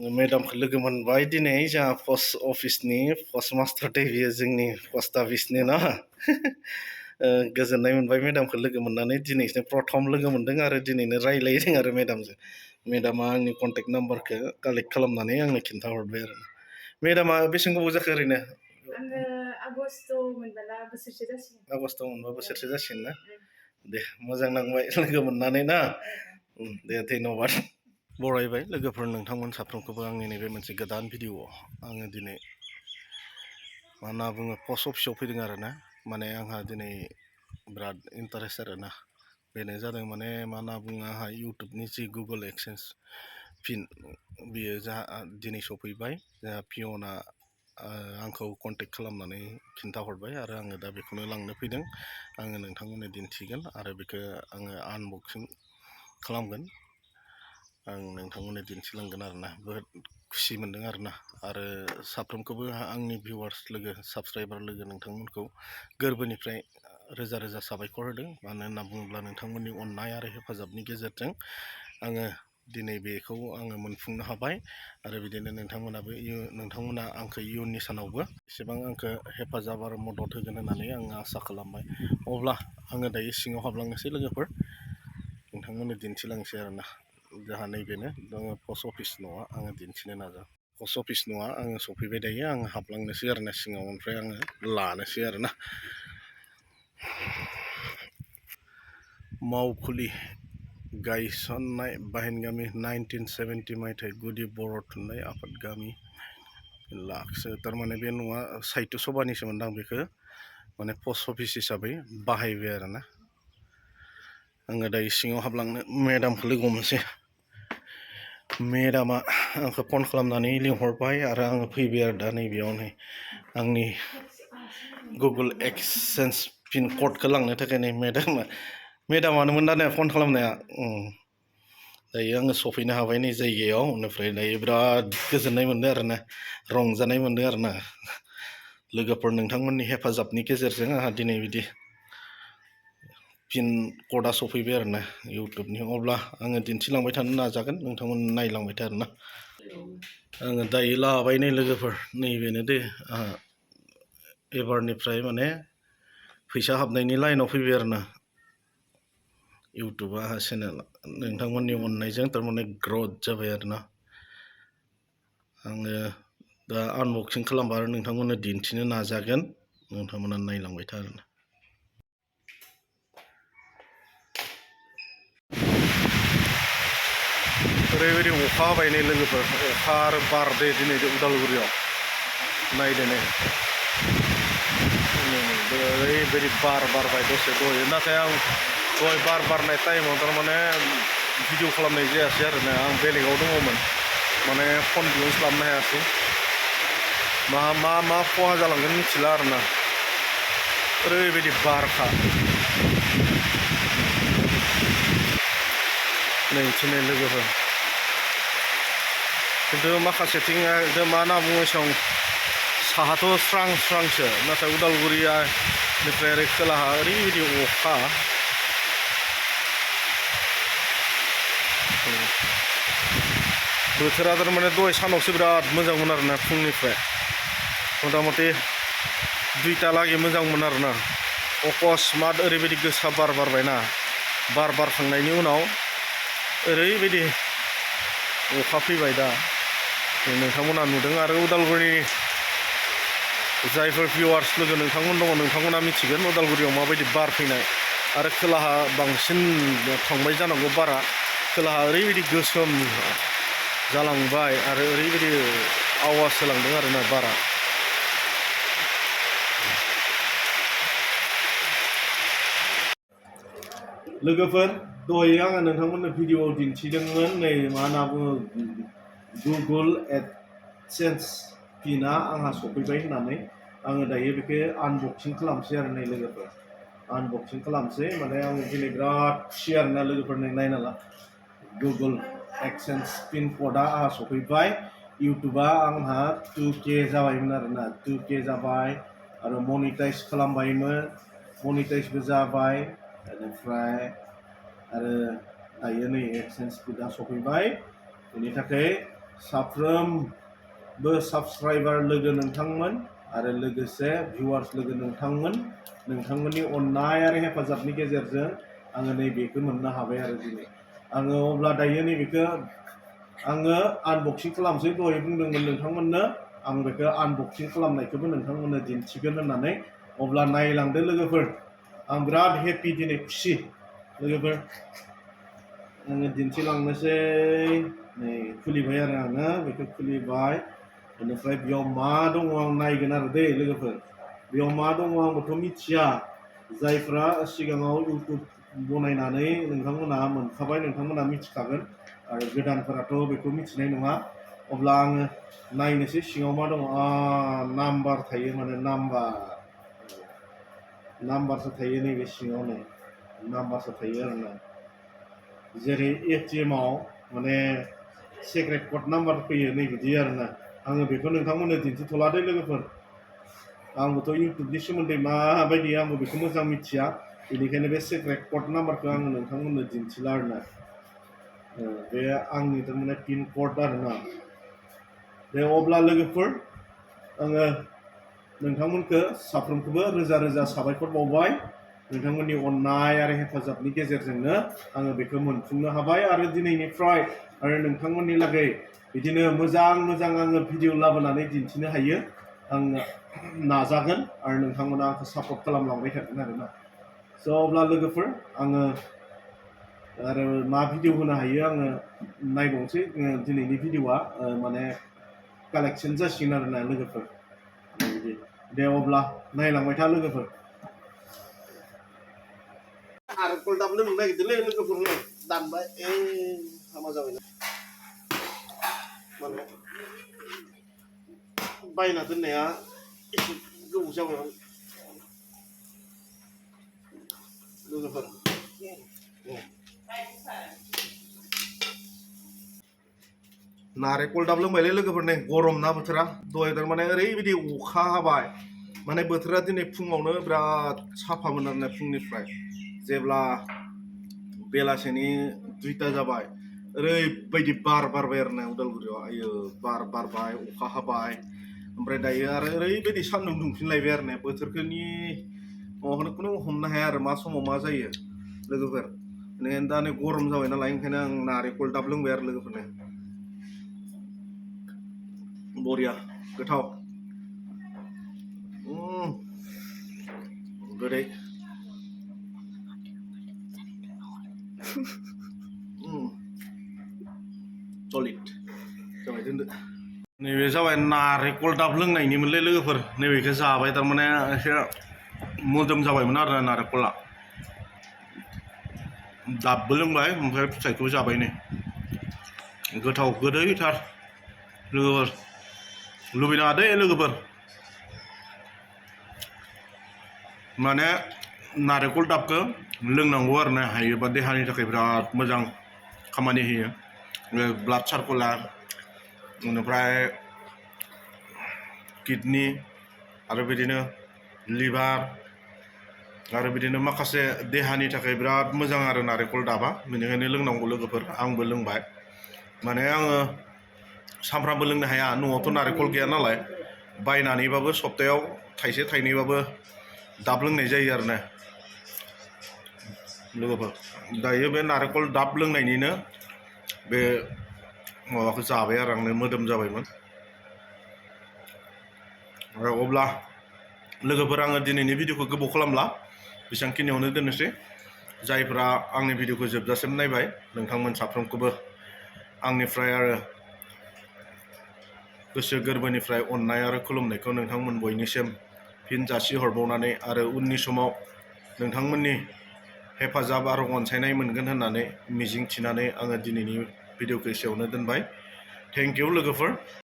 मेडामखौ लोगो मोनबाय दिनै जोंहा पस्ट अफिसनि पस्ट मास्टार दे बियो जोंनि पस्ट अफिसनि ना गोजोननाय मोनबाय मेडामखौ लोगो मोननानै दिनैसो प्रथम लोगो मोनदों आरो दिनैनो रायलायदों आरो मेडामजों मेडामा आंनि कन्टेक्ट नाम्बारखौ कालेक्ट खालामनानै आंनो खिन्थाहरबाय आरो मेडामा बेसेबां गोबाव जाखो ओरैनो आङो आगस्ट मोनबा बोसोरसे जासिगोन आगस्ट मोनबा बोसोरसे जासिगोन ना दे मोजां नांबाय लोगो मोननानै ना दे धन्यबाद बरायबाय लोगोफोर नोंथांमोन साफ्रोमखौबो आंनि नैबे मोनसे गोदान भिडिअ आङो दिनै मा होनना बुङो पस्ट अफिसाव फैदों आरो ना माने आंहा दिनै बिराद इन्टारेस्ट आरो ना बेनो जादों माने मा होनना बुङो आंहा इउटुबनि जि गुगोल एक्सेन्स पिन बियो जोंहा दिनै सफैबाय जोंहा पियना आंखौ कन्टेक्ट खालामनानै खिन्थाहरबाय आरो आङो दा बेखौनो लांनो फैदों आङो नोंथांमोननो दिन्थिगोन आरो बेखौ आङो आनबक्सिं खालामगोन आं नोंथांमोननो दिन्थिलांगोन आरो ना बहुद खुसि मोनदों आरो ना आरो साफ्रोमखौबो आंनि भिउवार्स लोगो साबसक्राइबार लोगो नोंथांमोनखौ गोरबोनिफ्राय रोजा रोजा साबायखर होदों मानो होनना बुङोब्ला नोंथांमोननि अननाय आरो हेफाजाबनि गेजेरजों आङो दिनै बेखौ आङो मोनफुंनो हाबाय आरो बिदिनो नोंथांमोना आंखौ इयुननि सानावबो एसेबां आंखौ हेफाजाब आरो मदद होगोन होननानै आङो आसा खालामबाय अब्ला आङो दायो सिङाव हाबलांनोसै लोगोफोर नोंथांमोननो दिन्थिलांसै आरो ना जोंहा नैबेनो दङ पस्ट अफिस न'आ आङो दिन्थिनो नाजा पस्ट अफिस न'आ आङो सफैबाय दायो आङो हाबलांनोसै आरो ना सिङाव ओमफ्राय आङो लानोसै आरो ना मावखुलि गायसननाय बाहेनगामि 1970 मायथाइ गुदि बर' थुनलाइ आफाद गामि लाखसो थारमाने बे न'आ साहित्य सभानिसोमोन आं बेखौ माने पस्ट अफिस हिसाबै बाहायबाय आरो ना आङो दायो सिङाव हाबलांनो मेडामखौ लोगो हमनोसै मेडामा आंखौ फन खालामनानै लिंहरबाय आरो आङो फैबाय आरो दा नैबेयावनो आंनि गुगोल एक्सेन्स पिन क'डखौ लांनो थाखाय नै मेडामानोमोन दा फन खालामनाया दायो आङो सफैनो हाबाय नै जायगायाव बेनिफ्राय दायो बिराद गोजोननाय मोनदों आरो ना रंजानाय मोनदों आरो ना लोगोफोर नोंथांमोननि हेफाजाबनि गेजेरजों आंहा दिनै बिदि पिन क'डा सफैबाय आरो ना इउटुबनि अब्ला आङो दिन्थिलांबाय थानो नाजागोन नोंथांमोन नायलांबाय था आरो ना आङो दायो लाबाय नै लोगोफोर नैबेनो दे आंहा एबारनिफ्राय माने फैसा हाबनायनि लाइनाव फैबाय आरो ना इउटुबा आंहा चेनेल नोंथांमोननि अननायजों थारमाने ग्रथ जाबाय आरो ना आङो दा आनबक्सिं खालामबा आरो नोंथांमोननो दिन्थिनो नाजागोन नोंथांमोना नायलांबाय था आरो ना ओरैबायदि अखा हाबाय नै लोगोफोर अखा आरो बार दै दिनै उदालगुरियाव नायदो नै ओरैबायदि बार बारबाय दसे दहाय नाथाय आं दहाय बार बारनाय टाइमाव थारमाने भिडिअ खालामनाय जायासै आरो ना आं बेलेगाव दङमोन माने फन दिहुनस्लाबनो हायासै मा खहा जालांगोन मिथिला आरो ना ओरैबायदि बारखा नै थिनै लोगोफोर खिन्थु माखासेथिं मा होनना बुङो एसेबां साहाथ' स्रां स्रांसो नाथाय उदालगुरिनिफ्राय ओरै खोलाहा ओरैबायदि अखा बोथोरा थारमाने दहाय सानावसो बिराद मोजांमोन आरोना फुंनिफ्राय मथा मथि 2टालागै मोजांमोन आरोना अकस्मात ओरैबायदि गोसा बार बारबायना बार बारखांनायनि उनाव ओरैबायदि अखा फैबाय दा नोंथांमोना नुदों आरो उदालगुरिनि जायफोर भिउवार्स लोगो नोंथांमोन दङ नोंथांमोना मिथिगोन उदालगुरियाव माबायदि बार फैनाय आरो खोलाहा बांसिन थांबाय जानांगौ बारा खोलाहा ओरैबायदि गोसोम जालांबाय आरो ओरैबायदि आवाज होलांदों आरोना बारा लोगोफोर दहाय आङो नोंथांमोननो भिडिअआव दिन्थिदोंमोन नै मा होनना बुङो गुगोल एडसेन्स पिना आंहा सफैबाय होननानै आङो दायो बेखौ आनबक्सिं खालामसै आरो नै लोगोफोर आनबक्सिं खालामसै माने आं दिनै बिराद खुसि आरोना लोगोफोर नै नायना ला गुगोल एक्सेन्स पिन क'डा आंहा सफैबाय इउटुबा आंहा 2K जाबायमोन आरोना 2K जाबाय आरो मनिटाइज खालामबायमोन मनिटाइजबो जाबाय बेनिफ्राय आरो दायो नै एक्सेन्स पिना सफैबाय बेनि थाखाय साफ्रोमबो साबस्क्राइबार लोगो नोंथांमोन आरो लोगोसे भिउवार्स लोगो नोंथांमोन, नोंथांमोननि अननाय आरो हेफाजाबनि गेजेरजों आङो नैबेखौ मोननो हाबाय आरो दिनै। आङो अब्ला दायो नैबेखौ आङो आनबक्सिं खालामसै। दहाय बुंदोंमोन नोंथांमोननो आं बेखौ आनबक्सिं खालामनायखौबो नोंथांमोननो दिन्थिगोन होननानै। अब्ला नायलांदो लोगोफोर, आं बिराद हेपि दिनै, खुसि लोगोफोर। आङो दिन्थिलांनोसै। नै खुलिबाय आरो आङो बेखौ खुलिबाय। बेनिफ्राय बेयाव मा दङ आं नायगोन आरो दै लोगोफोर। बेयाव मा दङ आंबोथ' मिथिया। जायफ्रा सिगाङाव इउटुब बनायनानै नोंथांमोनहा मोनखाबाय, नोंथांमोनहा मिथिखागोन। आरो गोदानफोराथ' बेखौ मिथिनाय नङा। अब्ला आङो नायनोसै सिङाव मा दङ। नाम्बार थायो, माने नाम्बारसो थायो नैबे सिङाव। नै नाम्बारसो थायो आरोना। जेरै एटिएमआव माने सिक्रेट कड नाम्बार फैयो नै बिदि आरोना। आङो बेखौ नोंथांमोननो दिन्थिथ'ला दे लोगोफोर। आंबोथ' इउटुबनि सोमोन्दै माबायदि आंबो बेखौ मोजां मिथिया। बेनिखायनो बे सिक्रेट कड नाम्बारखौ आङो नोंथांमोननो दिन्थिला आरोना। बे आंनि थारमाने पिन कड आरोना। दे अब्ला लोगोफोर, आङो नोंथांमोनखौ साफ्रोमखौबो रोजा रोजा साबायखर बावबाय। नोंथांमोननि अननाय आरो हेफाजाबनि गेजेरजोंनो आङो बेखौ मोनफुंनो हाबाय। आरो दिनैनिफ्राय आरो नोंथांमोननि लागै बिदिनो मोजां मोजां आङो भिडिअ लाबोनानै दिन्थिनो हायो। आं नाजागोन आरो नोंथांमोना आंखौ सापर्ट खालामलांबाय थागोन आरोना। स' अब्ला लोगोफोर, आङो आरो मा भिडिअ होनो हायो आङो नायबावनोसै। दिनैनि भिडिअआ माने कालेक्सन जासिगोन आरोना लोगोफोर। बिदि दे अब्ला नायलांबाय था लोगोफोर। आरो कलदाब लोंनो नागिरदोंलै लोगोफोर, दानबाय। हामा जाबायना माने बायना दोननाया एसे गोबाव जाबाय लोगोफोर। नारेंखल दाब लोंबायलै लोगोफोर। नै गरम ना बोथोरा, दहाय थारमाने ओरैबायदि अखा हाबाय, माने बोथोरा दिनै फुङावनो बिराद साफामोन आरोना। फुंनिफ्राय जेब्ला बेलासेनि 2टा जाबाय, ओरैबायदि बार बारबाय आरोना उदालगुरियाव। आयो बार बारबाय, अखा हाबाय। ओमफ्राय दायो आरो ओरैबायदि सान्दुं दुंफिनलायबाय आरो ना। बोथोरखौनि माबाखौनो खुनु हमनो हाया आरो मा समाव मा जायो लोगोफोर। बेनिखायनो दा नै गरम जाबाय नालाय, ओंखायनो आं नारेंखल दाब लोंबाय आरो लोगोफोरनो। बरिया गोथाव, गोदै। सलिड जाबाय, दोनदो। नैबे जाबाय नारेंखल दाब लोंनायनिमोनलै लोगोफोर। नैबेखौ जाबाय थारमाने एसे मोदोम जाबायमोन आरो नारेंखला। दाबबो लोंबाय, ओमफ्राय फिथाइखौ जाबाय। नै गोथाव, गोदैथार लोगोफोर। लुबैनाङा दे लोगोफोर, माने नारेंखल दाबखौ लोंनांगौ आरो ना। हायोबा देहानि थाखाय बिराद मोजां खामानि होयो। ब्लाड सार्कुलार, बेनिफ्राय किडनि, आरो बिदिनो लिभार, आरो बिदिनो माखासे देहानि थाखाय बिराद मोजां आरो नारेंखल दाबा। बेनिखायनो लोंनांगौ लोगोफोर। आंबो लोंबाय, माने आङो सानफ्रामबो लोंनो हाया। न'आवथ' नारेंखल गैया नालाय, बायनानैबाबो सप्तायाव थाइसे थाइनैबाबो दाब लोंनाय जायो आरो ना लोगोफोर। दायो बे नारेंखल दाब लोंनायनिनो बे माबाखौ जाबाय आरो आंनो मोदोम जाबायमोन। अब्ला लोगोफोर, आङो दिनैनि भिडिअखौ गोबाव खालामला, बेसेबांखिनियावनो दोननोसै। जायफ्रा आंनि भिडिअखौ जोबजासिम नायबाय, नोंथांमोन साफ्रोमखौबो आंनिफ्राय आरो गोसो गोरबोनिफ्राय अननाय आरो खुलुमनायखौ नोंथांमोन बयनिसिम फिन जासिहरबावनानै, आरो उननि समाव नोंथांमोननि हेफाजाब आरो अनसायनाय मोनगोन होननानै मिजिं थिनानै आङो दिनैनि भिडिअखौ एसेयावनो दोनबाय। थेंक इउ लोगोफोर।